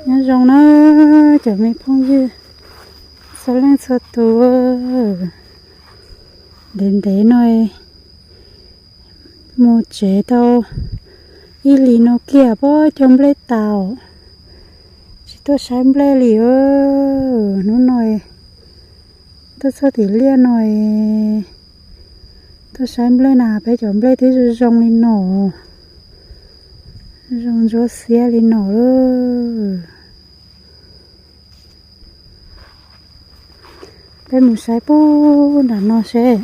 Nyob zoo na cov me phooj ywg txhua leej txhua tus, ntev ntev no mus tsev tau ib hlis no kiag pab cog nplej tas, tsis tuaj saib nplej li. Hnub no tuaj txog tim liaj no, tuaj saib nplej na, peb cov nplej twb zoo zoo li no, zoo ntsuab xiab li no lawm. Peb mus saib puag nram no seb.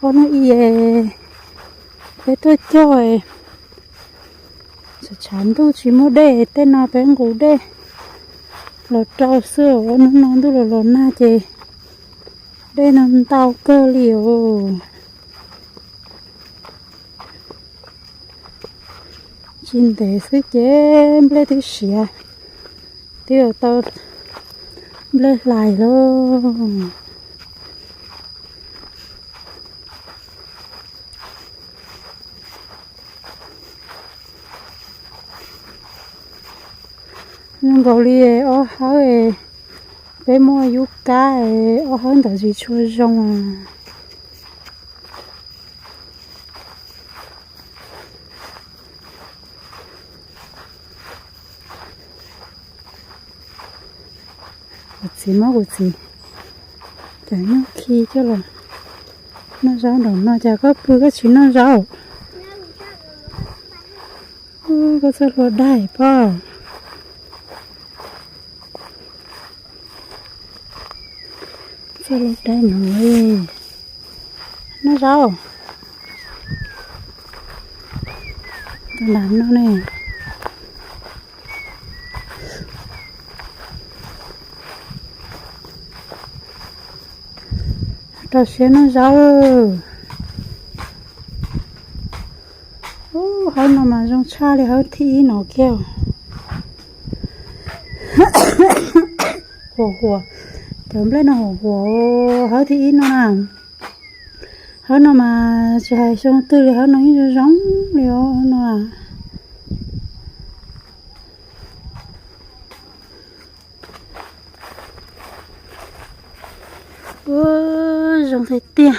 Ob hnub i peb tuaj cog, tshav ntuj tsis muaj dej, tej no peb nqus dej los rau xwb. Ob hnub no ntuj los los nag ces dej no ntau kawg li os. Tsis ntev xwb ces nplej twb siav, twb yuav tau nplej hlais lauj. Zoo nkaus li ob hawv peb muaj yub kab, ob hawv ntawd tsis tshua zoo. Kuv txiv muab kuv txiv cov nyuj khi coj los noj zaub nraum no, cas koj pw koj tsis noj zaub? Koj txawj hlua daig pob. Txawj hlua daig no. Noj zaub. Tus nram no ne. Rau siab noj zaub. Ub, hawv no mas zoo tshaj li hawv thib ib no kiag. Huas huas, cov nplej no huas huas, hawv thib ib no na. Hawv no mas tsis hais xyoo twg li hawv no yeej zoo zoo li os no. Ua zoo tiag tiag,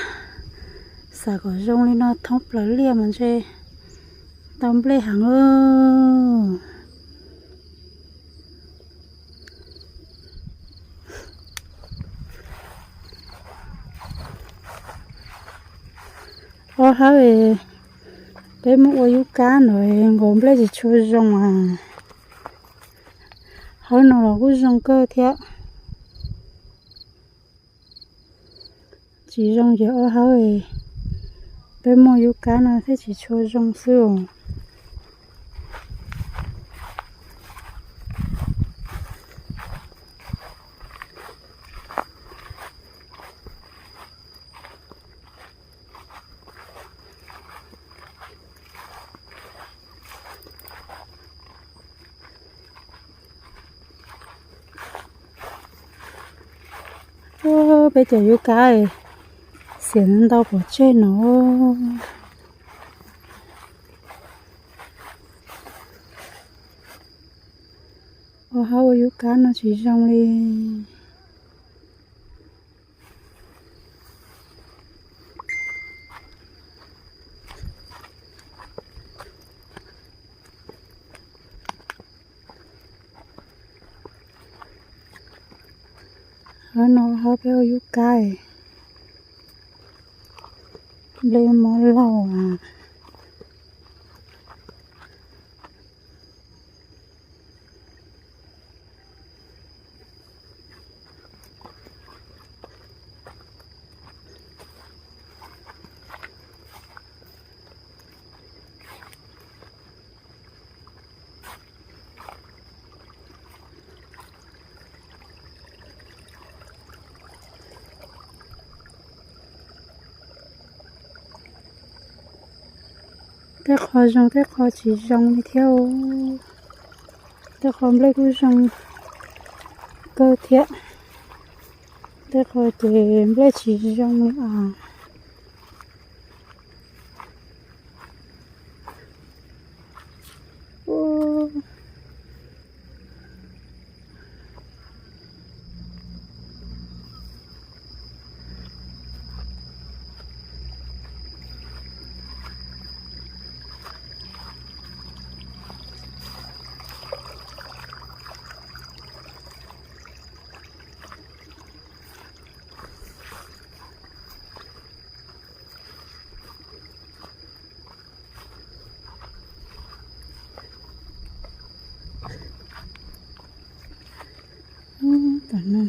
xav kom zoo li no thoob plaws liaj mas ntshe tau nplej heev lauj. Ob hawv peb muab ua yub kab no nkaus nplej tsis tshua zoo as. Hawv no los kuj zoo kawg thiab. Tsis zoo ces ob hawv peb muaj yub kab no thiaj tsis tshua zoo xwb os. Peb cov yub kab xiam ntau pov tseg no. Ua hawv ua yub kab no tsis zoo li. Hawv no hawv peb ua yub kab, nplej mob laug as. Tej qho zoo tej qho tsis zoo li thiab. Tej qho nplej kuj zoo kawg thiab, tej qho ces nplej tsis zoo li as.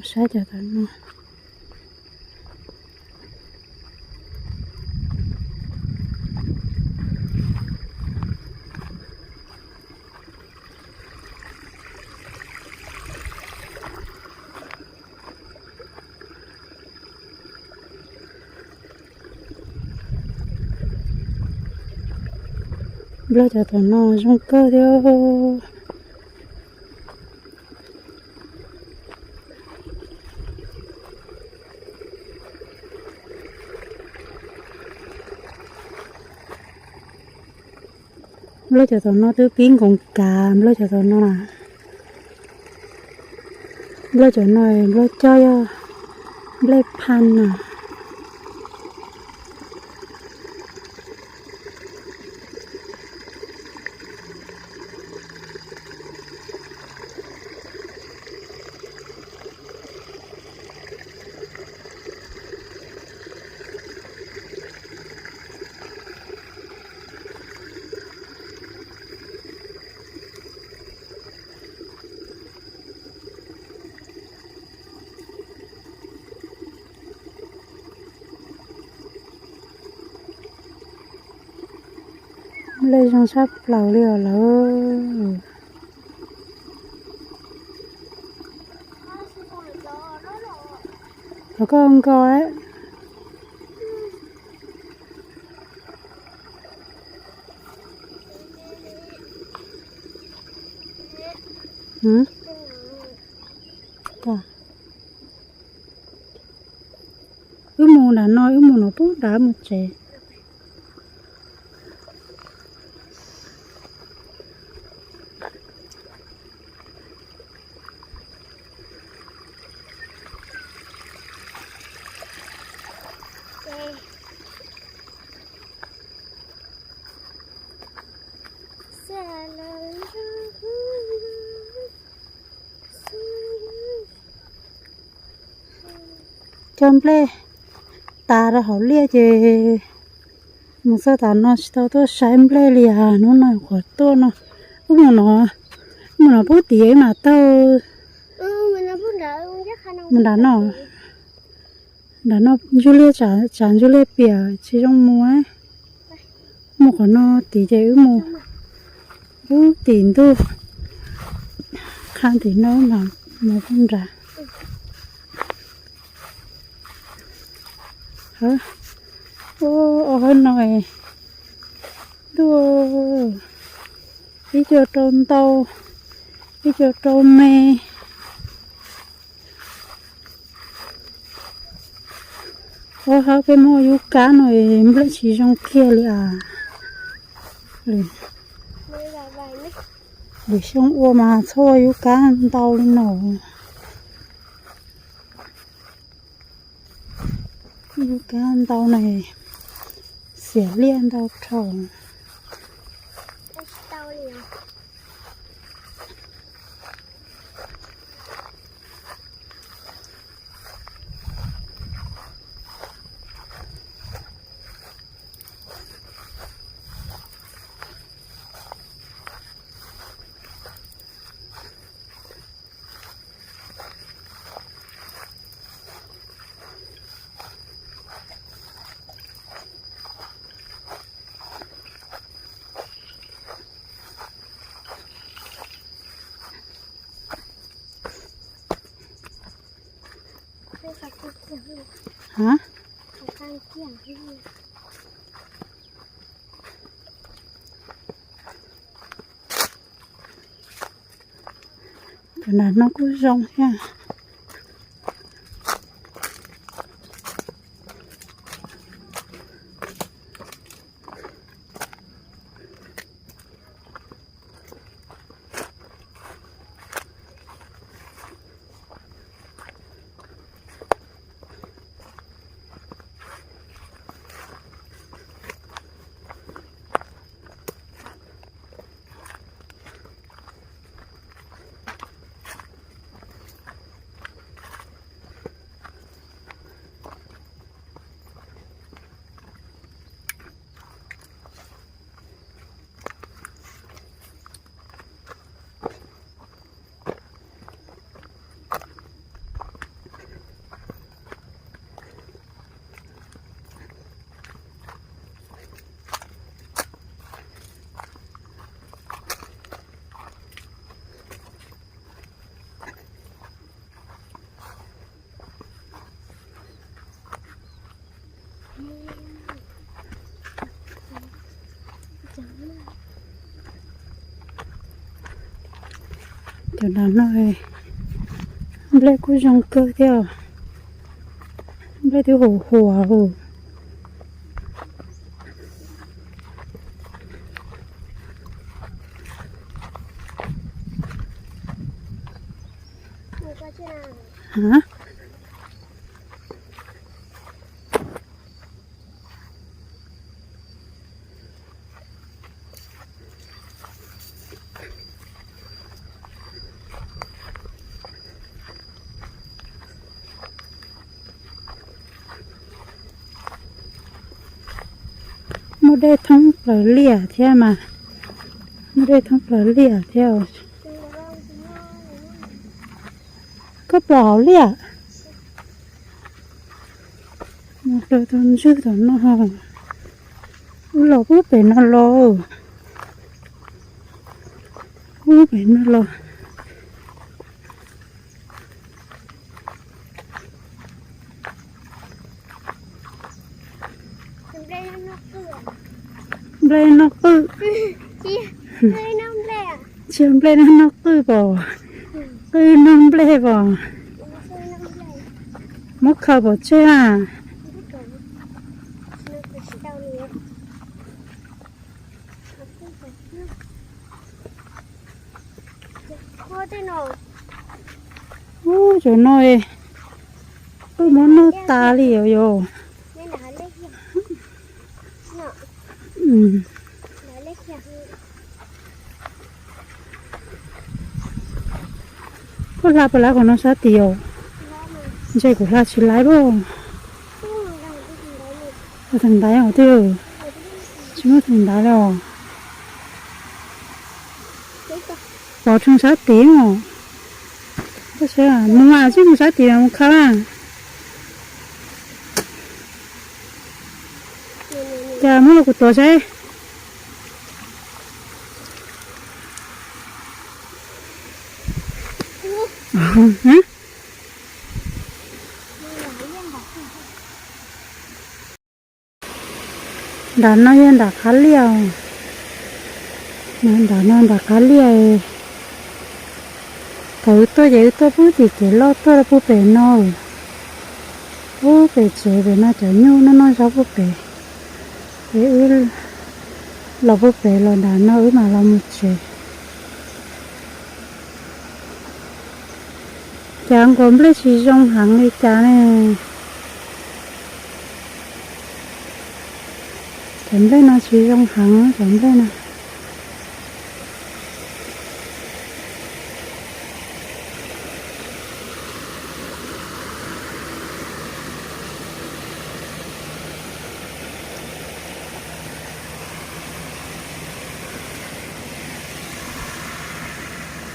Saib cov tom no. Nplog cov tom no zoo kawg thiab. Nplog cov tom no twb pib nkoos kav nplog cov tom no na. Nplog cov no nplog coj yog nplej phan na. Nplej zoo sab plaws li os lawm. Los koj nkaus. Wb mus nram no, wb mus no pub nrad mus tsev. Cog nplej tas rau hauv liaj ces mus txog tas no tsis tau tuaj saib nplej li as. Hnub no qhuav tuaj no, wb mus no, wb mus no pub tim wb mam taug. Mus nram no, nram no ntsuj liaj, tsam ntsuj liaj piam tsis zoo mus. Mus qhov no tid ces wb mus pub tim ntuj, qha tim no mas mus pub nrad. Ua hauv no ntuj, ib co rau ntau, ib co rau me. Ua hauv peb muaj yub kab no nplej tsis zoo kiag li as. Lwm xyoo ua mas txhob ua yub kab ntau li no. Yub kab ntau no xiam liaj ntau dhau. Hab? Cov nram no kuj zoo thiab. Cov nram no nplej kuj zoo kawg thiab, nplej twb huam huam. Muaj dej thoob plaws liaj thiab mas, muaj dej thoob plaws liaj thiab. Koj pom hauv liaj, mus raws tau ntswg tom no, wb los pub pem no los, pub pem no los. Nplej noj qwj. Tsis yog nplej noj qwj pom, qwj noj nplej pom. Muab khaws pov tseg a. Ub, cov no qwj muab noj tas li os yog. Koj hla puas laiv qhov no sab tid os? Ntshe kuv hla tsis laiv os. Ua theem ntaiv os twb, tsis muaj theem ntaiv li os. Pov tsoo sab tid os. Koj saib, mus mas tsis mus sab tid mas mus khaws. Cas muab los kuv tuav saib. Nram no yog nram qab liaj, nram no nram qab liaj. Thaum wb tuaj ces wb tuaj pub tim kev loj tuaj rau pub pem no, pub pem tsev pem no cov nyuj noj noj zaub pub pem. Es wb los pub pem los nram no wb mam los mus tsev. Cas nkaus nplej tsis zoo heev li cas ne. Cov nplej no tsis zoo heev cov nplej no.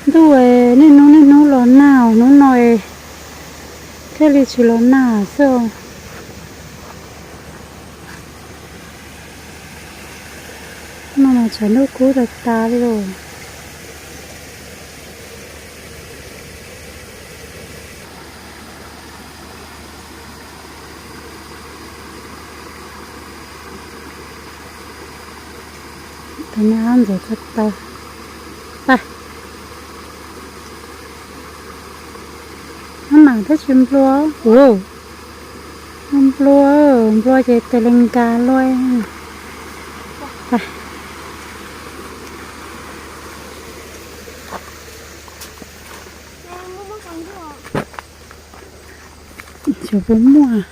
Ntuj, niaj hnub niaj hnub los nag, hnub no thiaj li tsis los nag xwb. No mas tshav ntuj kub tas tas li lauj. Tus me ab ntxuav ko taw. Ab mam thiab tsis nplua. Nplua, nplua ces tes li nkas luaj. Xyov puas muaj.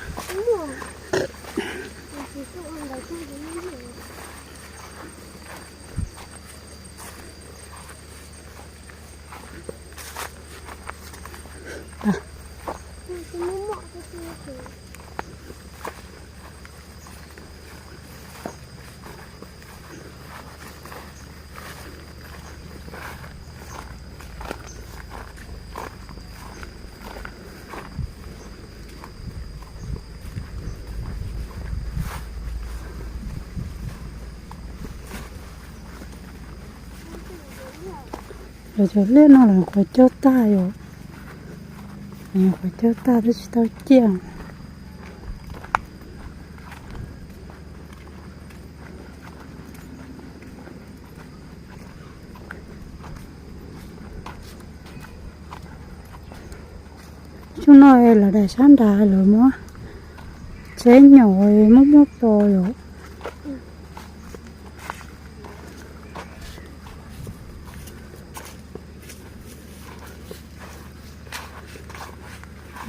Lawv cov liaj no lawv qhuav cog tag yom. Lawv qhuav cog tag twb tsis tau ciaj. Lawv daim sab nrad lawv muab tsev nyaum muab muab pov yom.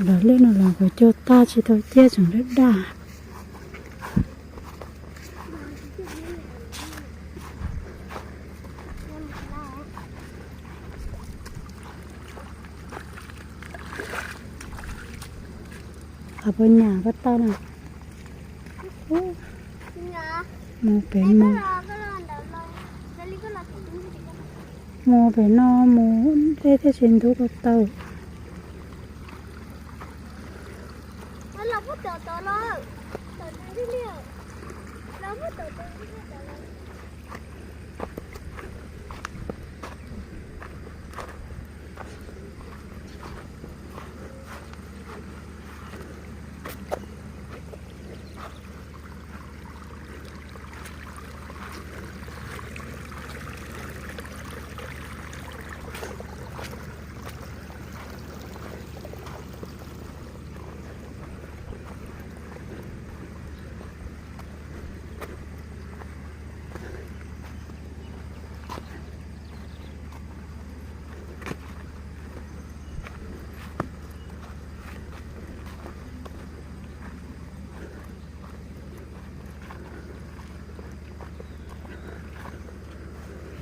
Lawv lej no los kuv cog tag tsis tau ciaj tseem daj daj. Qhov puas nyam puas tau na. Mus pem mus. Mus pem no mus deb thiab tsis ntub ko taw.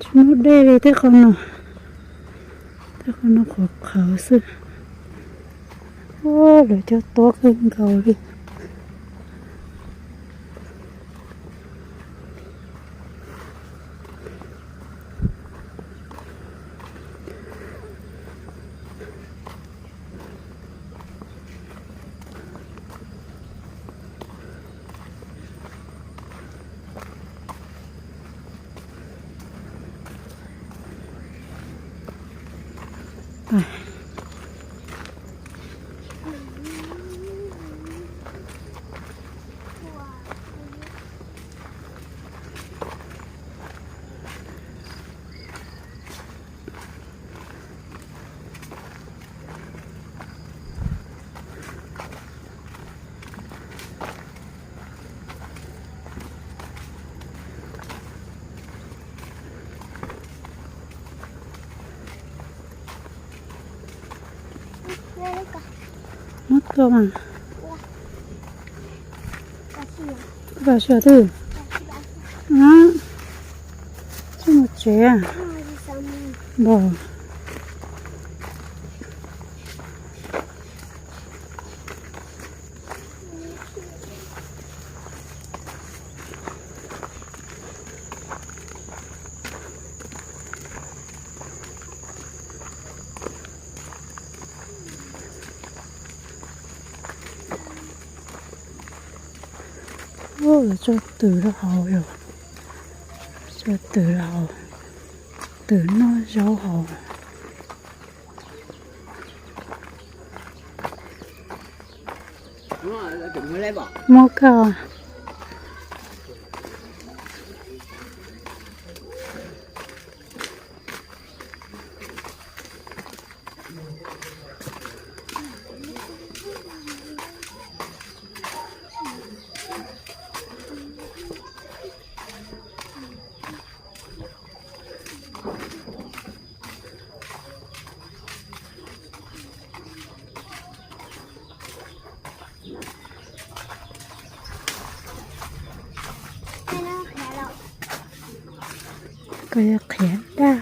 Tsis muaj dej li tej qhov no, tej qhov no qhuav qhawv xwb. Lawv cog tuab kawg nkaus li. Muab tua mas. Tua si twg? Tsis mus tsev. Npog. Tso twm rau hauv yom. Tso twm rau hauv. Twm noj zaub hauv. Muab koj. Koj yog qhiav daj,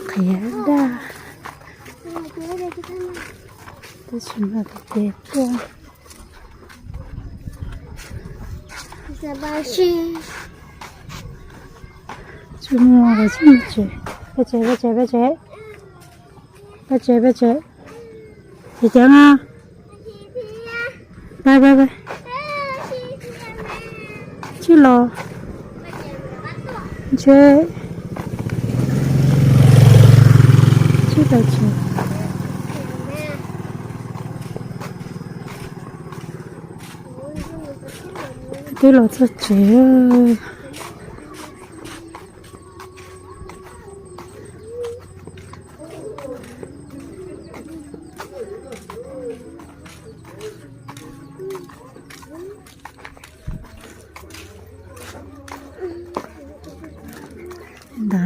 qhiav daj. Twb tsis muaj tus ces tuaj. Tsis muaj los tsis mus tsev. Peb tsev, peb tsev, peb tsev. Peb tsev, peb tsev. Tsev ceev na. Peb, peb, peb. Tsis los. Ntshe tsis tau tsev. Twb los txog tsev.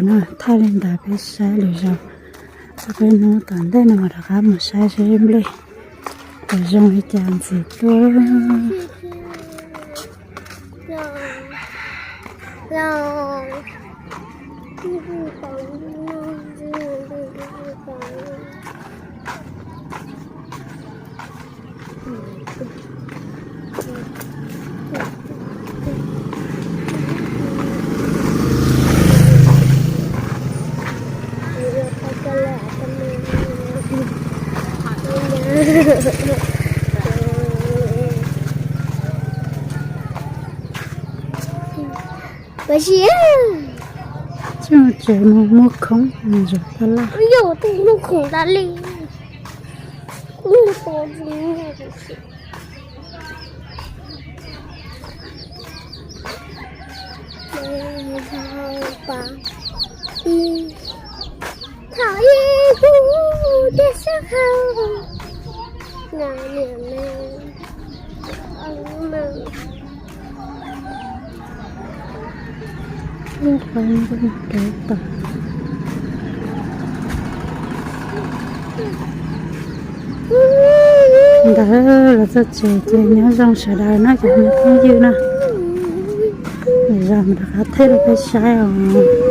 Thaij li ntawd peb saib lwm zaus, peb hnub tom ntej no rov qab mus saib seb nplej puas zoo li cas ntxiv tuaj. Ua si, tseem tseem mus muag khoom mus zov tab laj. Yog tus muag khoom tas li, muag to tsis muag. Thaum ib kuv tias sab hau na niam me. Ntawd los txog tsev ces nyob zoo sawv daws na cov me phooj ywg na. Zos rov qab thaij rau peb saib os.